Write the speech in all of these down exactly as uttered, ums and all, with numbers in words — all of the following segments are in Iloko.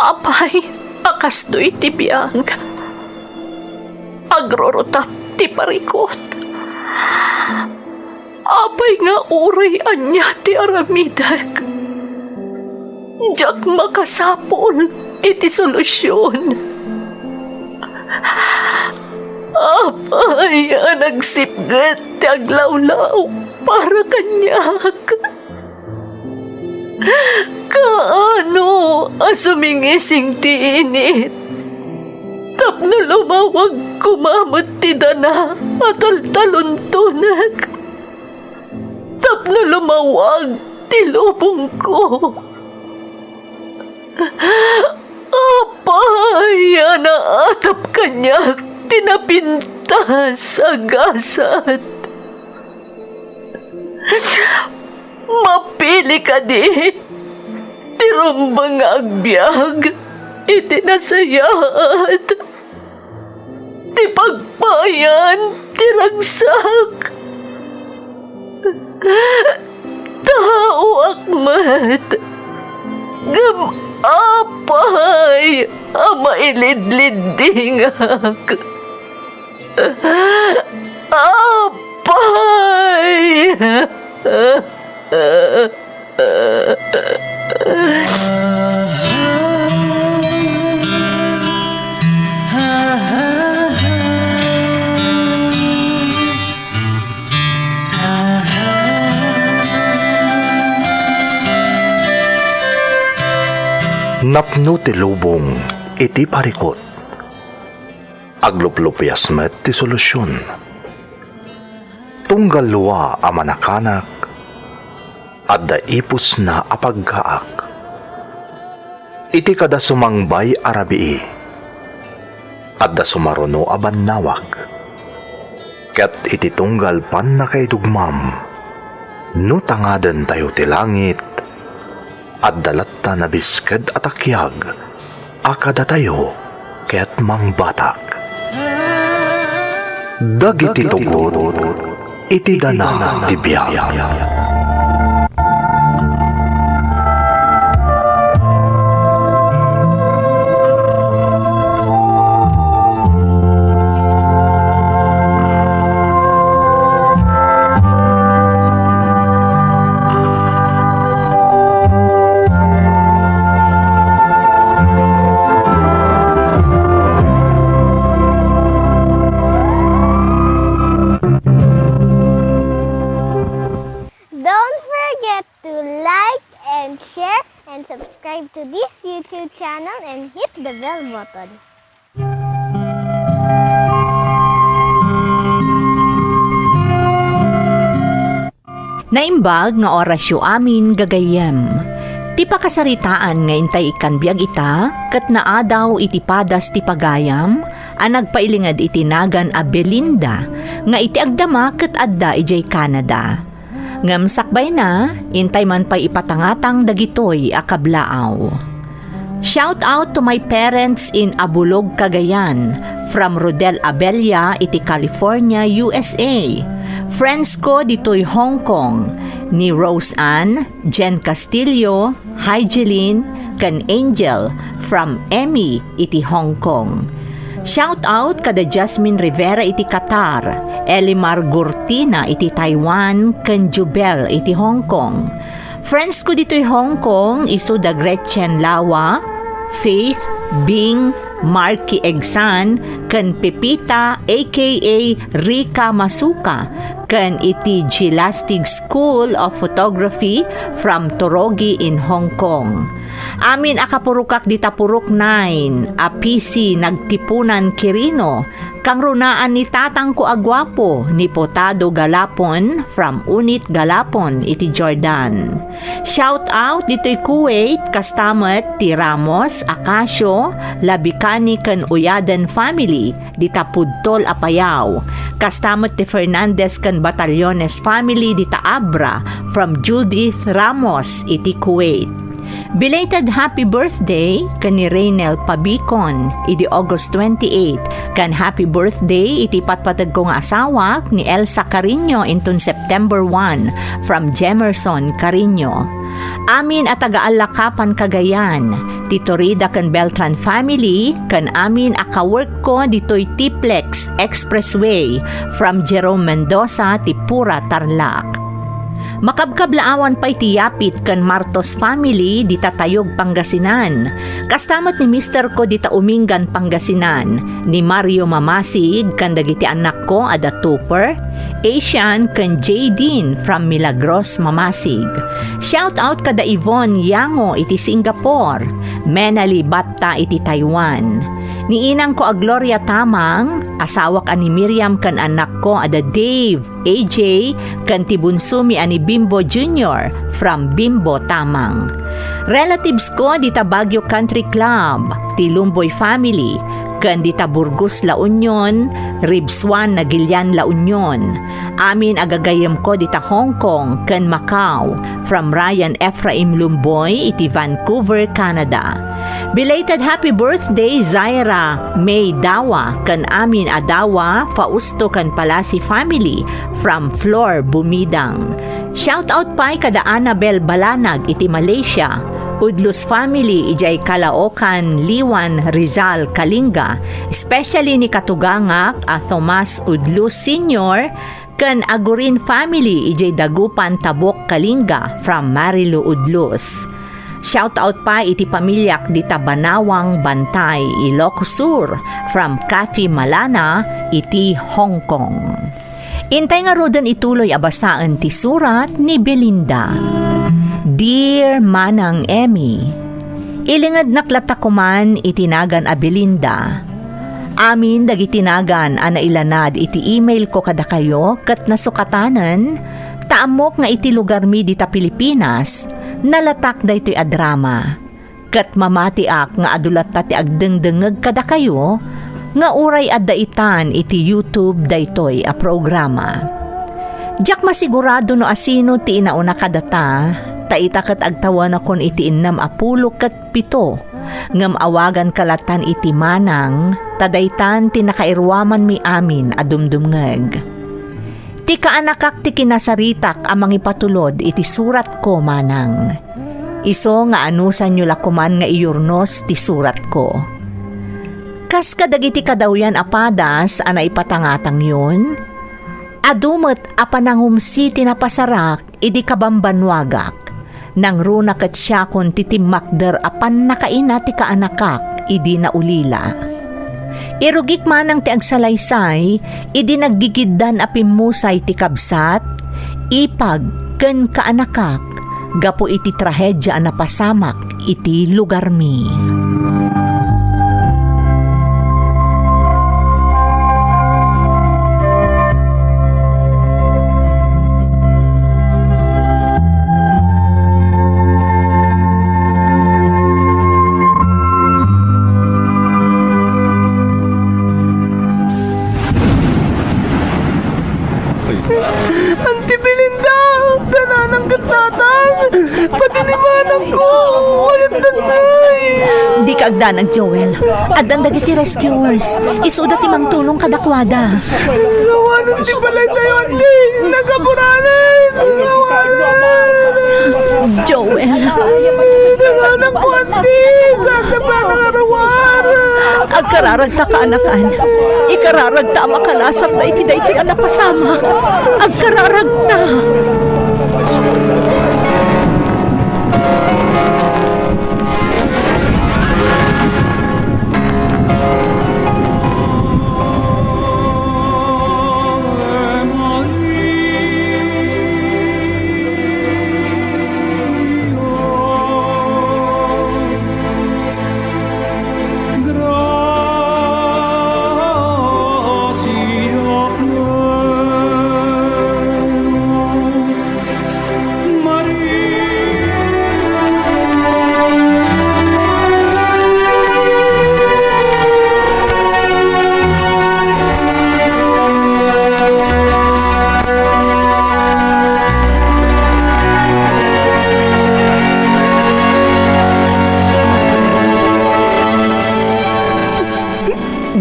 Apay a kastoy ti biag? Agrurutap ti parikut. Apay nga uray ania ti aramidek, diak makasapul iti solusion. Apay a nagsipget ti aglawlaw para kaniak? Kaano a sumingising ti init tapno lumawag koma met ti dana a taltaluntonek? Tapno lumawag ti lubongko. Apay a naatap kaniak ti napintas a gasat? Mapili kadi ti rumbeng nga agbiag iti nasayaat ti pagpayan ti ragsak. Taoak met, ngem apay a mailidliddingak? Apay! Napno ti lubong iti parikut. Agluplupias met ti solusion. Tunggal lua a manakanak, adda ipusna a paggaak. Iti kada sumangbay a rabii, adda sumaruno a bannawag. Ket iti tunggal pannakaidugmam, no tangadentayo ti langit, adda latta nabisked a takiag a kadatayo ket mangbatak. Dagiti tugot iti dana ti biag. Don't forget to like and share and subscribe to this YouTube channel and hit the bell button. Naimbag nga orasyo amin, gagayyem. Ti pakasaritaan nga intay ikkan biag ita, ket naadaw iti padas ti pagayam a nagpailinged iti nagan a Belinda, nga iti agdama ket adda idiay Canada. Ngem sakbayna, intay man pay ipatangatang dagitoy a kablaaw. Shout out to my parents in Abulog, Cagayan, from Rodel Abella iti California, U S A. Friends ko ditoy Hong Kong, ni Rose Ann, Jen Castillo, Hygeline, ken Angel from Emmy iti Hong Kong. Shout out kada Jasmine Rivera iti Qatar, Elimar Gurtina iti Taiwan, ken Jubel iti Hong Kong. Friends ko ditoy Hong Kong, isu da Gretchen Lawa, Faith, Bing, Marky Egsan, ken Pepita, A K A Rica Masuka, ken iti Gilastig School of Photography from Torogi in Hong Kong. Amin a kapurokak dita purok nine a P C Nagtipunan Quirino, kangrunaan ni tatangko a guapo, ni Potado Galapon from Unit Galapon iti Jordan. Shout out ditoy Kuwait, kasta met ti Ramos, Acacio, Labicani ken Uyaden family dita pudtol a Payao. Kasta met ti Fernandez ken Batallones family dita Abra from Judith Ramos iti Kuwait. Belated happy birthday ken ni Reynel Pabicon idi August twenty-eight, ken happy birthday iti patpateg ko nga asawak ni Elsa Carino inton September one, from Jemerson Carino. Amin a taga Allakapan, Cagayan, ti Torida ken Beltran family, ken amin a kawork ko ditoy Tiplex Expressway, from Jerome Mendoza, ti Pura, Tarlac. Makabkablaawan pay ti Yapit ken Martos family dita Tayug, Pangasinan. Kasta met ni mister ko dita Umingan, Pangasinan, ni Mario Mamasig ken dagiti annakko a da Tupper, Asian ken Jadine from Milagros, Mamasig. Shout out kada Yvonne Yango iti Singapore, Menali Batta iti Taiwan, ni inangko a Gloria Tamang, asawak a ni Miriam ken annakko a da Dave, A J, ken ti bunsomi a ni Bimbo Junior from Bimbo Tamang. Relatives ko dita Baguio Country Club, ti Lumboy family, ken dita Burgos, La Union, Ribsuan Nagilian, La Union. Amin a gagayyem ko dita Hong Kong ken Macau, from Ryan Ephraim Lumboy iti Vancouver, Canada. Belated happy birthday, Zaira May Dawa, ken amin a Dawa, Fausto ken Palasi family, from Flor Bumidang. Shout out pay kada Annabel Balanag iti Malaysia, Udlus family idiay Caloocan, Liwan, Rizal, Kalinga, especially ni katugangak a Tomas Udlus Senior, ken Agurin family idiay Dagupan, Tabuk, Kalinga, from Marilu Udlus. Shout out pay iti pamiliak dita Banawang, Bantay, Ilocos Sur, from Kathy Malana iti Hong Kong. Intay ngaruden ituloy a basaen ti surat ni Belinda. Dear Manang Emmy, ilingednak latta koman iti nagan a Belinda. Amin dagiti nagan a nailanad iti email ko kadakayo ket nasukatanen, ta ammok nga iti lugarmi dita Pilipinas, nalatak daytoy a drama. Ket mamatiak nga adu latta ti agdengdengngeg kadakayo nga uray adda itan iti YouTube daytoy a programa. Diak masigurado no asino ti inauna kadata, ta ita ket agtawenakon iti innem a pulo ket pito, ngem awaganka lattan iti manang, ta daytan ti nakairuamanmi amin a dumdumngeg. Ti kaanakak ti kinasaritak a mangipatulod iti suratko, manang. Isu nga anusanyo la koman nga iyurnos ti suratko. Kas kadagiti kadawyan a padas a naipatangatangyon, adu met a panangumsi ti napasarak idi kabambannuagak. Nangruna ket siakon ti timmakder a pannakaina ti kaanakak idi naulila. Irugik manang ti agsalaysay idi naggigiddan a pimmusay ti kabsat, ipag, ken kaanakak gapu iti trahedia a napasamak iti lugarmi. Auntie Belinda, dananang ket tatang, pati ni manangko, ayan danay. Dika agdanag, Joel. Addan dagiti rescuers. Isuda ti mangtulong kadakuada. Awanen ti balaytayo, Auntie. Nagapuranen. Awanen. Joel. Dananang ko, Auntie. Saan na pa nangaruar? Agkararagta, kaanakan. Ikararagta a makalasapda iti daytoy a napasamak. Agkararagta.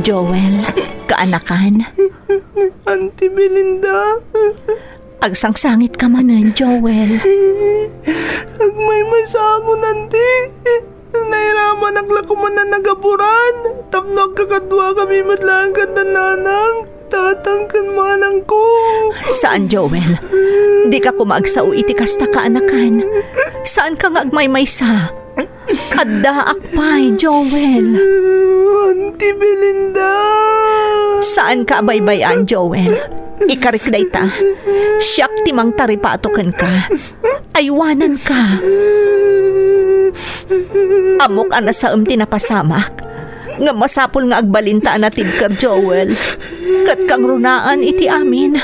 Joel, kaanakan. Auntie Belinda. Agsangsangitka manen, Joel. Agmaymaysaakon, Auntie. Nairamanak la koman a nagaburan tapno agkakaduakami met laeng ken da nanang, tatang ken manangko. Saan, Joel. Dika koma agsao iti kasta, kaanakan. Saanka nga agmaymaysa. Addaak pay, Joel. Auntie Belinda. Saanka a baybay-an, Joel. Ikarik dayta. Siak ti mangtaripato kenka. Aywananka. Ammok a nasaem ti napasamak. Ngem masapul nga agbalinta a natibker, Joel. Ket kangrunaan iti amin,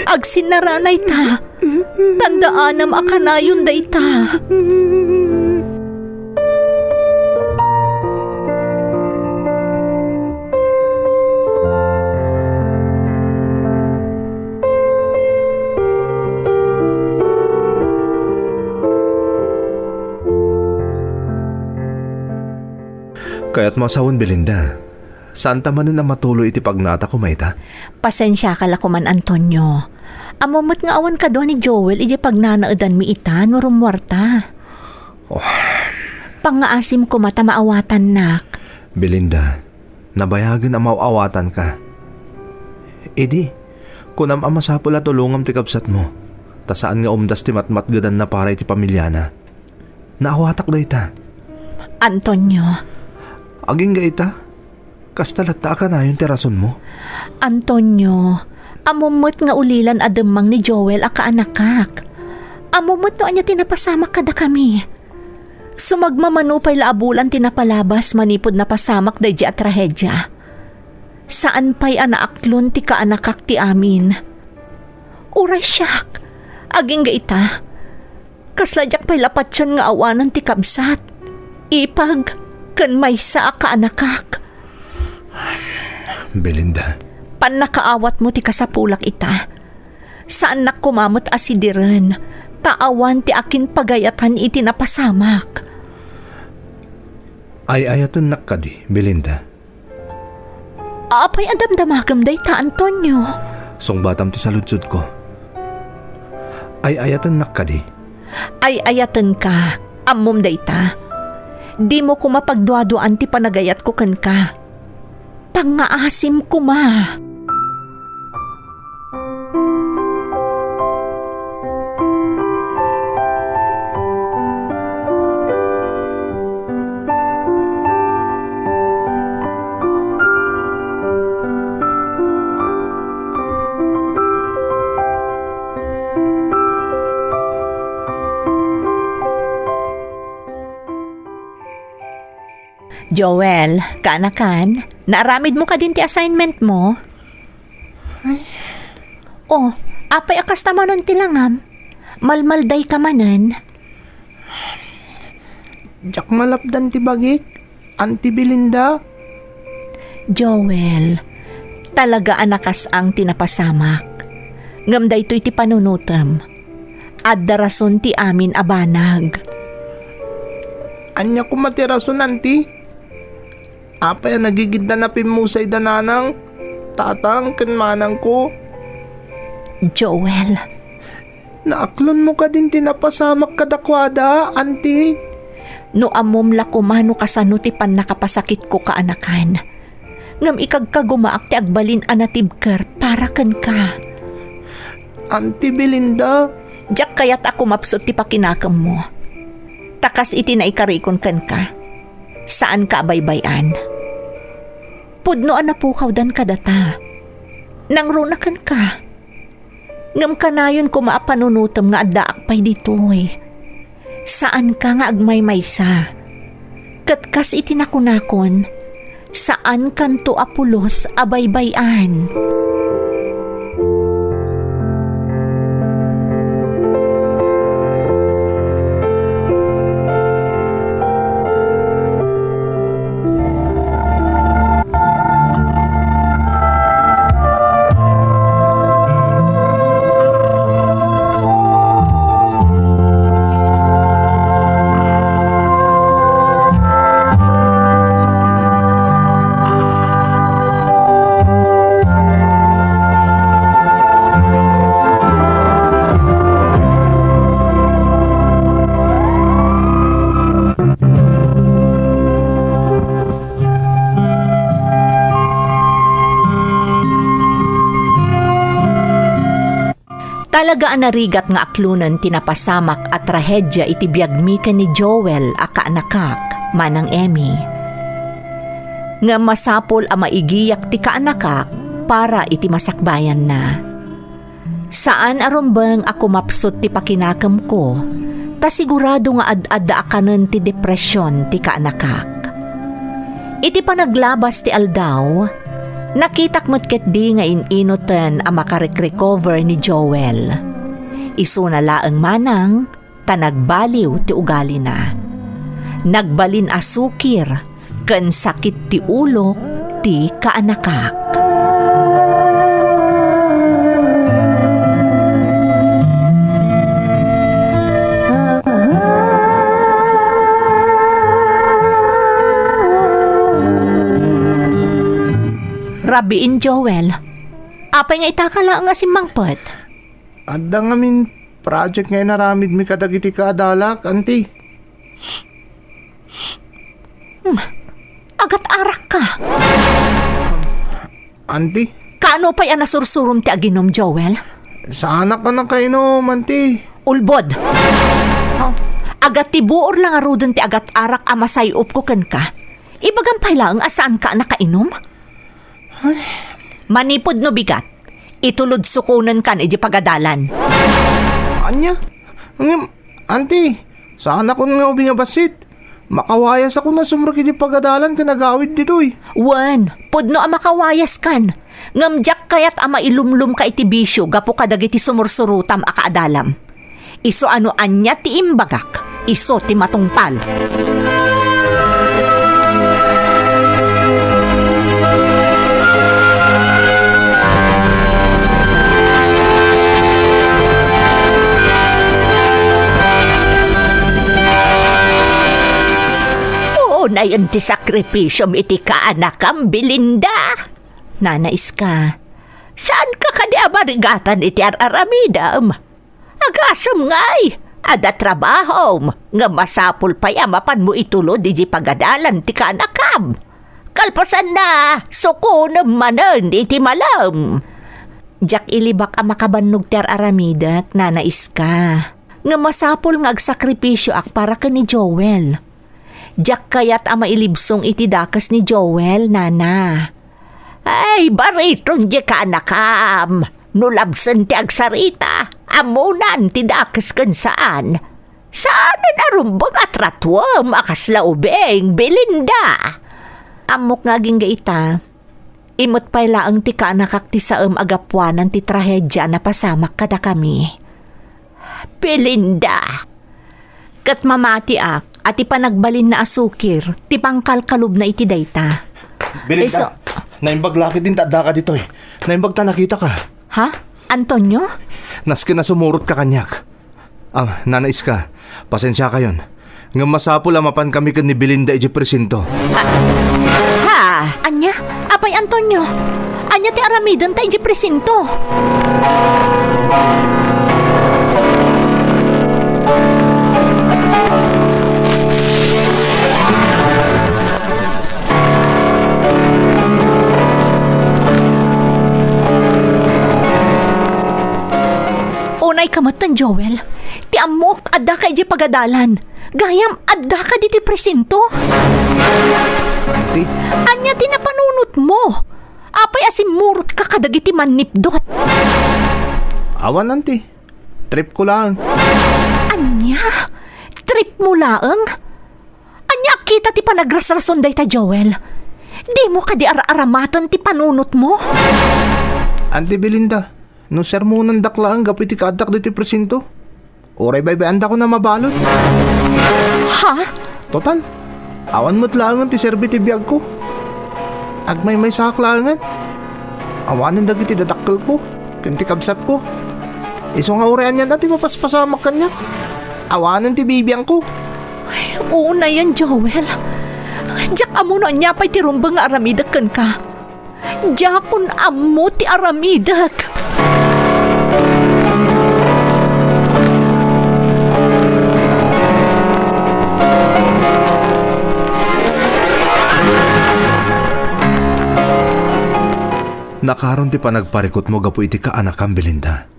agsinnaranayta. Tandaanam a kanayon dayta. Kayatmo a sawen, Belinda. Saanta manen a matuloy iti pagnata koma ita? Pasensiaka la koman, Antonio. Ammom met nga awan kadua ni Joel idiay pagnanaedanmi ita no rummuarta. Oh. Pangngaasim koma ta maawatannak. Belinda, nabayagen a maaw-awatanka. Idi, kunam a masapul a tulongam ti kabsatmo, ta saan nga umdas ti matmatgedanna para iti pamiliana. Naawatak dayta. Antonio. Agingga ita? Kasta latta a kanayon ti rasonmo? Antonio, ammom met nga ulilan a demmang ni Joel a kaanakak. Ammom met no ania ti napasamak kadakami. Sumagmamano pay la a bulan ti napalabas manipud napasamak daydi a trahedia. Saan pay a naaklon ti kaanakak ti amin. Uray siak, agingga ita. Kasla diak pay la patien nga awanen ti kabsat, ipag, ken maysa a kaanakak. Belinda. Pannakaawatmo ti kasapulak ita. Saannak koma met a sidiren, ta awan ti akinpagayatan iti napasamak. Ay-ayatennak kadi, Belinda? Apay a damdamagem dayta, Antonio? Sungbatam ti saludsodko. Ay-ayatennak kadi? Ay-ayatenka. Ammom dayta. Dimo koma pagduaduaan ti panagayatko kenka. Pangngaasim koma. Joel, kaanakan, naaramidmo kadin ti assignment mo? Ay. Oh, apay a kasta manen ti langam? Malmaldayka manen? Diak malapdan ti bagik, Auntie Belinda. Joel, talaga a nakas-ang ti napasamak. Ngem daytoy ti panunotem. Adda rason ti amin a banag. Ania koma ti rason, Auntie? Apay a nagigiddan a pimmusay da nanang, tatang, ken manangko? Joel. Naaklonmo kadin ti napasamak kadakuada, Auntie? No ammom la koma no kasano ti pannakapasakitko kaanakan. Ngem ikagkagumaak ti agbalin a natibker para kenka. Auntie Belinda. Diak kayat a kumapsut ti pakinakemmo. Ta kas iti naikarikon kenka, saanka a baybay-an. Pudno a napukawdan kadata. Nangruna kenka. Ngem kanayon koma a panunotem nga addaak pay ditoy. Saanka nga agmaymaysa. Ket kas iti nakunakon, saankanto a pulos a baybay-an. Talaga a narigat nga aklonen ti napasamak a trahedia iti biagmi ken ni Joel a kaanakak, Manang Emmy. Ngem masapul a maigiyak ti kaanakak para iti masakbayanna. Saan a rumbeng a kumapsut ti pakinakemko, ta sigurado nga ad-adda a kanen ti depresion ti kaanakak. Iti panaglabas ti aldaw, nakitak met ketdi nga in-inuten a makarekrecover ni Joel. Isuna laeng manang, ta nagbaliw ti ugalina. Nagbalin a sukir ken sakit ti ulo ti kaanakak. Rabiin, Joel. Apay nga itaka laeng a simmangpet? Adda ngamin project nga inaramidmi kadagiti kaadalak, Auntie. Hmm. Agat-arakka. Auntie? Kaano pay a nasursurom ti aginum, Joel? Saanak a nakainom, Auntie. Ulbod! Ha? Agatibuor la ngaruden ti agat-arak a masay-opko kenka. Ibagam pay laeng a saanka a nakainom? Ay. Manipud no bigat, itulod sukonenkan iti pagadalan. Ania? Ngem, Auntie, saanakon nga ubing a bassit. Makawayasakon a sumrek iti pagadalan ken agawid ditoy. Wen, pudno a makawayaskan. Ngem diak kayat a mailumlomka iti bisio gapu kadagiti sumursurotam a kaadalam. Isu a no ania ti imbagak, isu ti matungpal. Unayen ti sakripisiom iti kaanakam, Belinda. Nana Iska, saanka kadi a marigatan iti ar-aramidem? Agasem ngay, adda trabahom, ngem masapul pay a mapanmo itulod iti pagadalan ti kaanakam. Kalpasanna, sukonem manen iti malem. Diak ilibak a makabannog ti ar-aramidek, Nana Iska. Ngem masapul nga agsakripisioak para ken ni Joel. Diak kayat a mailibsong iti dakes ni Joel, Nana. Ay, bariton diay kaanakam. No labsen ti agsarita, ammonan ti dakes ken saan. Saanen a rumbeng a tratuem a kasla ubing, Belinda. Ammok nga agingga ita. Imet pay laeng ti kaanakak ti saem a gapuanan ti trahedia a napasamak kadakami. Belinda! Ket mamatiak a ti panagbalinna a sukir ti pangkalkalubna iti dayta. Belinda, isu- naimbag la ketdin ta addaka ditoy. Naimbag ta nakitaka. Ha? Antonio? Nasken a sumurotka kaniak. Ah, Nana Iska, pasensiakayon. Ngem masapul a mapankami ken ni Belinda idiay presinto. Ah, ha? Ania? Apay, Antonio? Ania ti aramidenta idiay presinto? Unayka metten, Joel. Ti ammok, addaka idiay pagadalan. Gayam, addaka ditoy presinto. Auntie? Ania ti napanunotmo? Apay a simmurotka kadagiti mannipdot? Awan, Auntie. Trip ko laeng. Ania? Trip mo laeng? Ania a kita ti panagrasrason dayta, Joel? Dimo kadi ar-aramaten ti panunotmo? Auntie Belinda, no sermonandak laeng gapu iti kaaddak ditoy presinto, uray baybayandak a mabalud. Ha? Total, awan met laengen ti serbi ti biagko. Agmaymaysaak laengen. Awanen dagiti dadakkelko ken ti kabsatko. Isu nga uray anian a ti mapaspasamak kaniak, awanen ti bibiangko. Ay, unayen, Joel. Diak ammo no ania pay ti rumbeng nga aramidek kenka. Diakon ammo ti aramidek. Nakaron ti panagparikutmo gapu iti kaanakam, Belinda.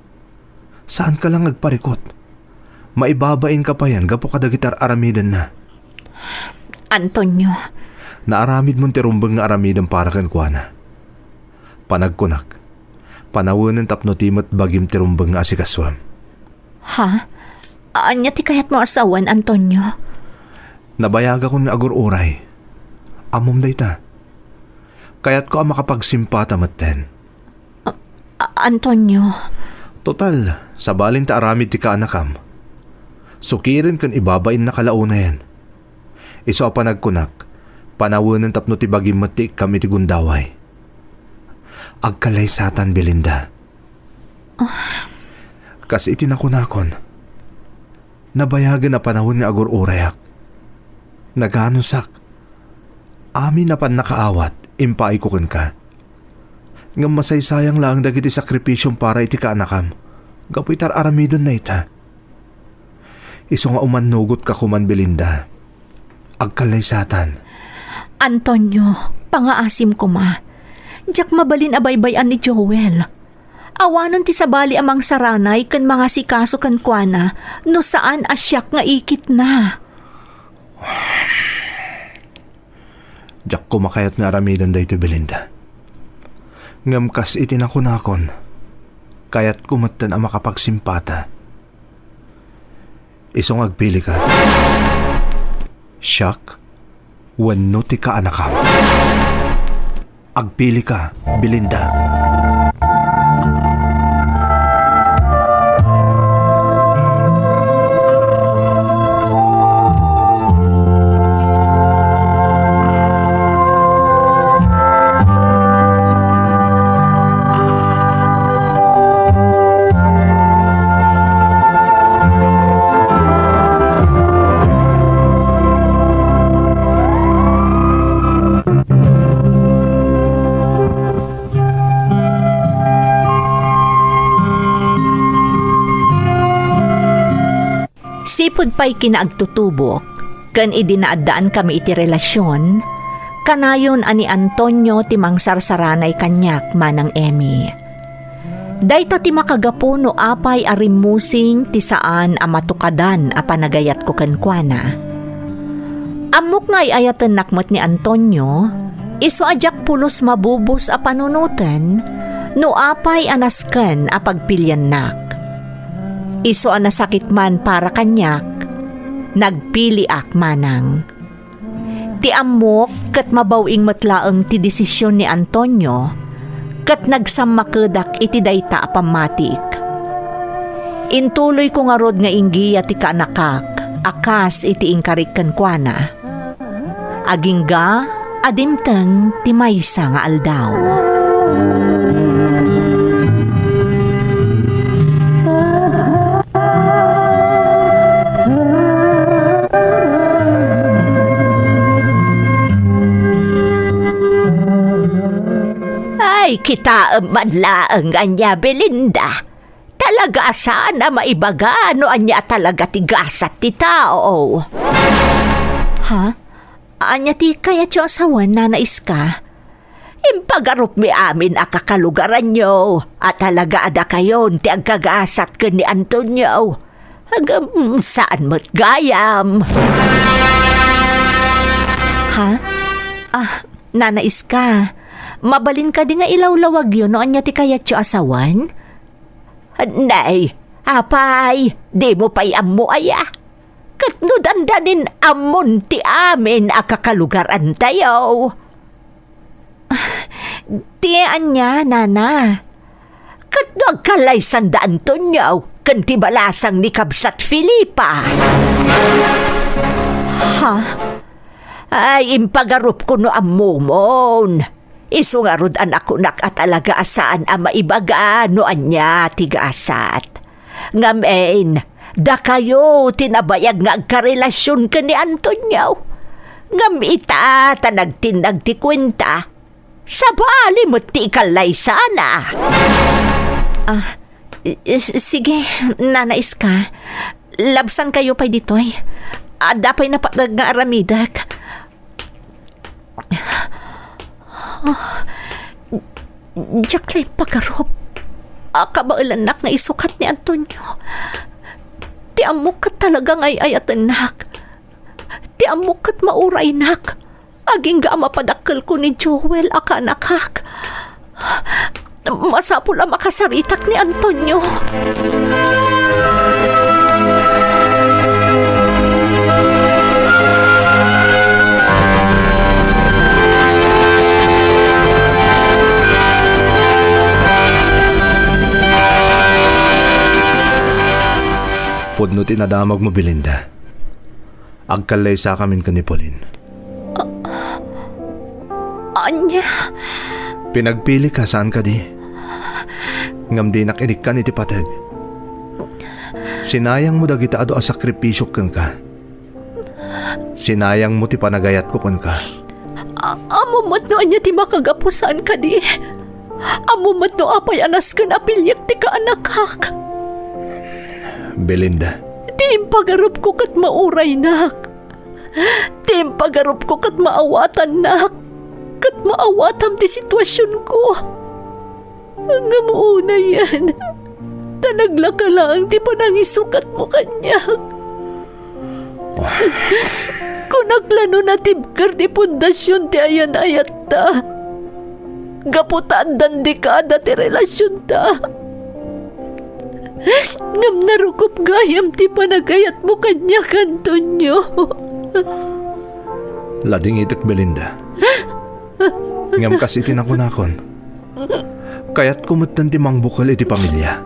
Saanka lang agparikut. Maibabainka payen gapu kadagiti ar-aramidenna. Antonio. Naaramidmon ti rumbeng nga aramiden para kenkuana. Panagkunak, panawenen tapno ti met bagim ti rumbeng nga asikasuem. Ha? Ania ti kayatmo a sawen, Antonio? Nabayagakon nga agur-uray. Ammom dayta. Kayatko a makapagsimpata metten. A-, a-, Antonio. Total, sabalin ta aramid ti kaanakam. Sukiren ken ibabainna kalaonayen. Isu a panagkunak, panawenen tapno ti bagim met ti ikkam iti gundaway. Agkallaysatan, Belinda. Ah. Kas iti nakunakon, nabayagen a panawen nga agur-urayak. Naganusak. Amin a pannakaawat, impaayko kenka. Ngem masaysayang laeng dagiti sakripisom para iti kaanakam, gapu iti ar-aramidenna ita. Isu nga umannugotka koman, Belinda. Agkallaysatan. Antonio, pangaasim koma. Diak mabalin a baybay-an ni Joel. Awanen ti sabali a mangsaranay ken mangasikaso kenkuana no saan a siak nga ikitna. Diak koma kayat nga aramiden daytoy, Belinda. Ngem kas iti nakunakon, kayatko metten a makapagsimpata. Isu nga agpilika. Siak wenno ti kaanakam. Agpilika, Belinda. Sipud pay kinaagtutubok ken idi naaddaankami iti relasion, kanayon a ni Antonio ti mangsarsaranay kaniak, Manang Emmy. Dayta ti makagapu no apay a rimmusing ti saan a matukadan a panagayatko kenkuana. Ammok nga ay-ayatennak met ni Antonio, isu a diak pulos mabubos a panunoten no apay a nasken a pagpiliannak. Isu a nasakit man para kaniak, nagpiliak manang. Ti ammok ket mabaw-ing met laeng ti desisyon ni Antonio, ket nagsammakedak iti dayta a pammatik. Intuloyko ngarud nga inggiya ti kaanakak a kas iti inkarik kenkuana. Agingga a dimteng ti maysa nga aldaw. Ay, kitaem man laeng ania, Belinda. Talaga a saan a maibaga no ania talaga ti gasat ti tao. Ha? Ania ti kayatyo a sawen, Nana Iska? Impagarupmi amin a kakalugaranyo a talaga a dakayon ti agkagasat ken ni Antonio. Ngem saan met gayam. Ha? Ah, Nana Iska, mabalin kadi nga ilawlawagyo no ania ti kayatyo a sawen? Nay, apay, dimo pay ammo aya? Ket no dandanin ammon ti amin a kakalugarantayo. Ti ania, Nana? Ket no agkallaysanda Antonio ken ti balasang ni Kabsat Felipa? Ha? Ay, impagarupko no ammomon. Isu ngarud a nakunak a talaga a saan a maibaga no ania ti gasat. Ngamin, dakayo ti nabayag nga agkarelasion ken ni Antonio. Ngem ita ta nagtinnag ti kuenta, sabali met ti ikallaysana. Ah, s-, sige, Nana Iska. Labsankayo pay ditoy. Adda pay napateg nga aramidek. Diak la impagarup. a kabaelannak nga isukat ni Antonio. Ti ammok ket talaga nga ay-ayatennak. Ti ammok ket mauraynak. Agingga a mapadakkelko ni Joel a kaanakak. Masapul a makasaritak ni Antonio. Pudno ti nadamagmo, Belinda. Agkallaysakamin ken ni Pauline. Ania? Pinagpilika, saan kadi? Ngem dinak inikkan iti pateg. Sinayangmo dagiti adu a sakripisiok kenka. Sinayangmo ti panagayatko kenka. A-, ammom met no ania ti makagapu, saan kadi? Ammom met no apay a nasken a piliek ti kaanakak. Belinda. Ti impagarupko ket mauraynak. Ti impagarupko ket maawatannak. Ket maawatam ti situasionko. Ngem unayen, ta naglaka laeng ti panangisukatmo kaniak. Kunak la no natibker ti pundasion ti ayan-ayatta. Gapu ta addan dekada ti relasionta. Ngem narukup gayam ti panagayatmo kaniak, Antonio. Ladingitek, Belinda. Ngem kas iti nakunakon, kayatko metten ti mangbukel iti pamilia.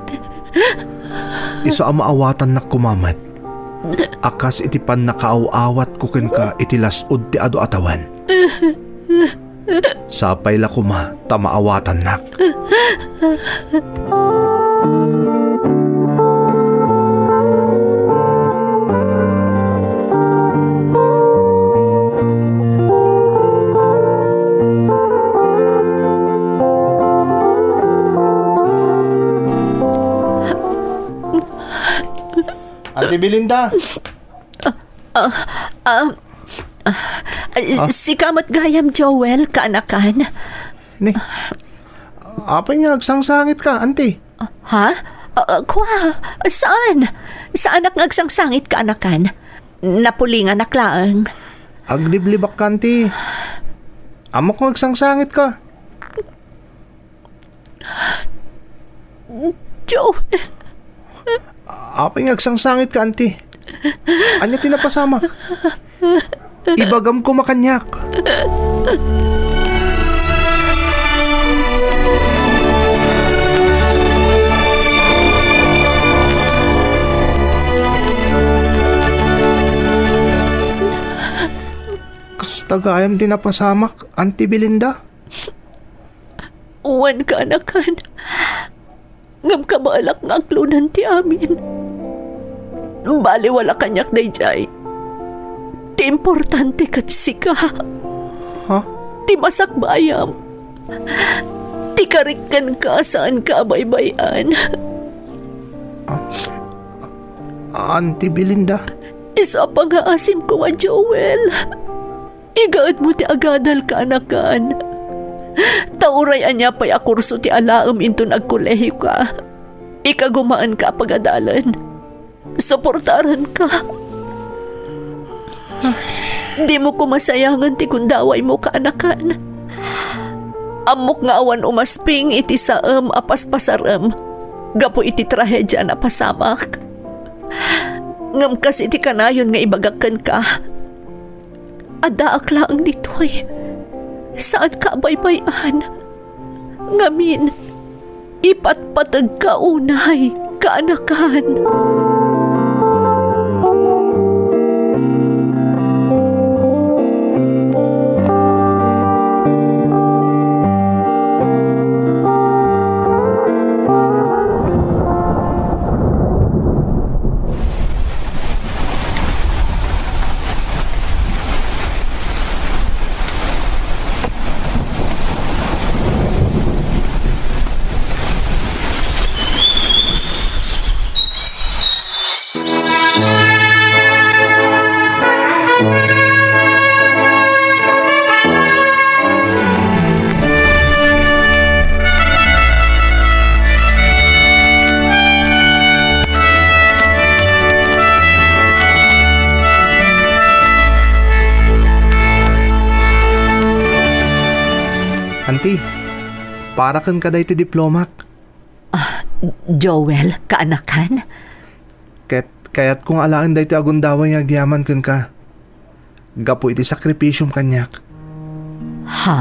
Isu a maawatannak koma met a kas iti pannakaaw-awatko kenka iti las-ud ti adu a tawen. Sapay la koma ta maawatannak. Ate Belinda! Ah, ah, ah, Ah? sika met gayam, Joel, kaanakan. Ni, apay nga agsangsangitka, anti? Ha? Ah, ah, kua, saan? Saanak nga agsangsangit, kaanakan. Napulinganak laeng. Agliblibakka, anti. Ammok nga agsangsangitka. Joel. Apay nga agsangsangitka, anti? Ania ti napasamak? Ibagam koma kaniak. Kasta gayam ti napasamak, Anti Belinda? Wen, kaanakan. Ngem kabaelak nga aklonan ti amin. Baliwala kaniak daydiay. Ti importante ket sika. Ha? Ti masakbayam. Ti karik kenka, saanka a baybay-an. Ah, Anti Belinda? Isu a pangngaasim koma, Joel. Igaedmo ti agadal, kaanakan. Ta uray ania pay a kurso ti alaem inton agkolehioka, ikagumaenka a pagadalen. Suportaranka. Dimo koma sayangen ti gundawaymo, kaanakan. Ammok nga awan umasping iti saem a paspasarem gapu iti trahedia a napasamak. Ngem kas iti kanayon nga ibagak kenka, addaak laeng ditoy. Saanka a baybay-an. Ngamin, ipatpategka unay, kaanakan. Anti, para kenka daytoy diplomak. Ah, Joel, kaanakan? Ket kayatko nga alaen daytoy a gundaway nga agyaman kenka. Gapu iti sakripisiom kaniak. Ha?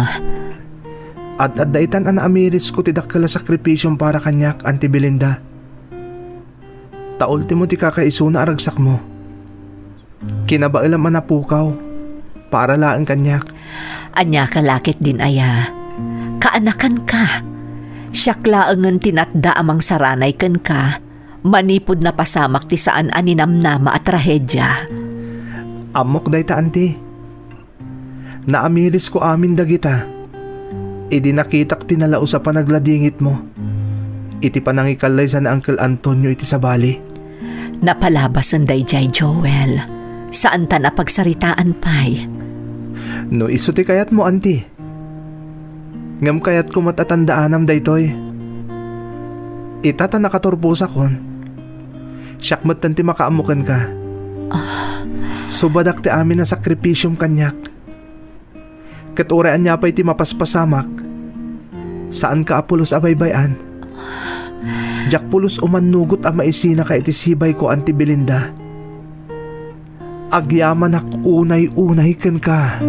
Ad-adda itan a naamirisko ti dakkel a sakripisiom para kaniak, Anti Belinda. Ta ultimo ti kakaisuna a ragsakmo. Kinabaelam a napukaw para laeng kaniak. Ania ka la ketdin aya? Kaanakanka. Siak laengen ti natda a mangsaranay kenka manipud napasamak ti saan a ninamnama a trahedia. Ammok dayta, Anti. Naamirisko amin dagita idi nakitak ti nalaus a panagladingitmo iti panangikallaysa ni Uncle Antonio iti sabali. Napalabasen daydiay, Joel. Saantan a pagsaritaan pay. No isu ti kayatmo, Anti. Ngem kayatko met a tandaanam daytoy. Ita ta nakaturposakon, siak metten ti makaammo kenka. Ah. Subadak ti amin a sakripisiom kaniak. Ket uray ania pay ti mapaspasamak, saanka a pulos a baybay-an. Diak pulos umannugot a maisinaka iti sibayko, Anti Belinda. Agyamanak unay-unay kenka.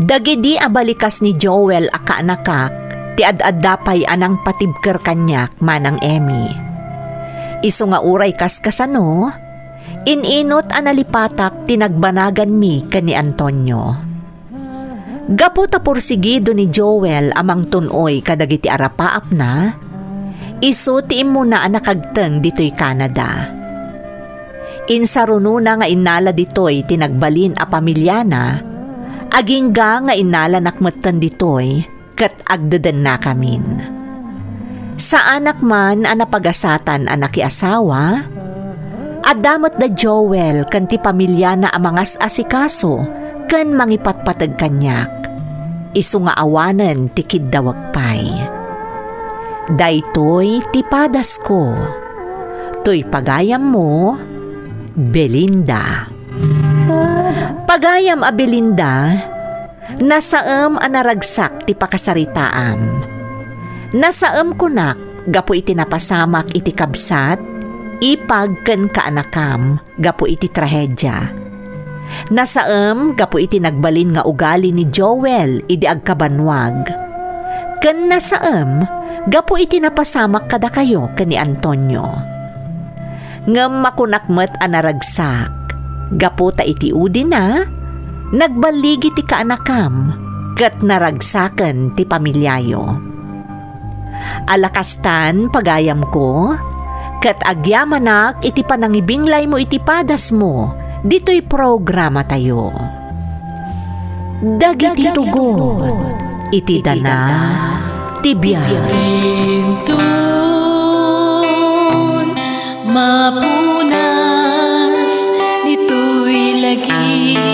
Dagidi a balikas ni Joel a kaanakak ti ad-adda pay a nangpatibker kaniak, Manang Emmy. Isu nga uray kaskasano, in-inut a nalipatak ti nagbanaganmi ken ni Antonio. Gapu ta pursigido ni Joel a mangtun-oy kadagiti arapaapna, isu ti immuna a nakagteng ditoy Canada. Insarunona nga innala ditoy ti nagbalin a pamiliana, agingga nga innalanak metten ditoy ket agdedennakamin. Saanak man a napagasatan a nakiasawa, adda met da Joel ken ti pamiliana a mangas-asikaso ken mangipatpateg kaniak, isu nga awanen ti kiddawek pay. Daytoy ti padasko. Toy pagayammo, Belinda. Pagayam a Belinda, nasaem a naragsak ti pakasaritaam. Nasaem kunak gapu iti napasamak iti kabsat, ipag ken kaanakam gapu iti trahedia. Nasaem gapu iti nagbalin nga ugali ni Joel idi agkabannuag. Ken nasaem gapu iti napasamak kadakayo ken ni Antonio. Ngem makunak met a naragsak, gapu ta iti udina, nagballigi ti kaanakam, ket naragsaken ti pamiliayo. Ala kastan, pagayamko, ket agyamanak iti panangibinglaymo iti padasmo ditoy programatayo. Dagiti tugot iti dana ti biag. Inton mapunas ditoy lagi.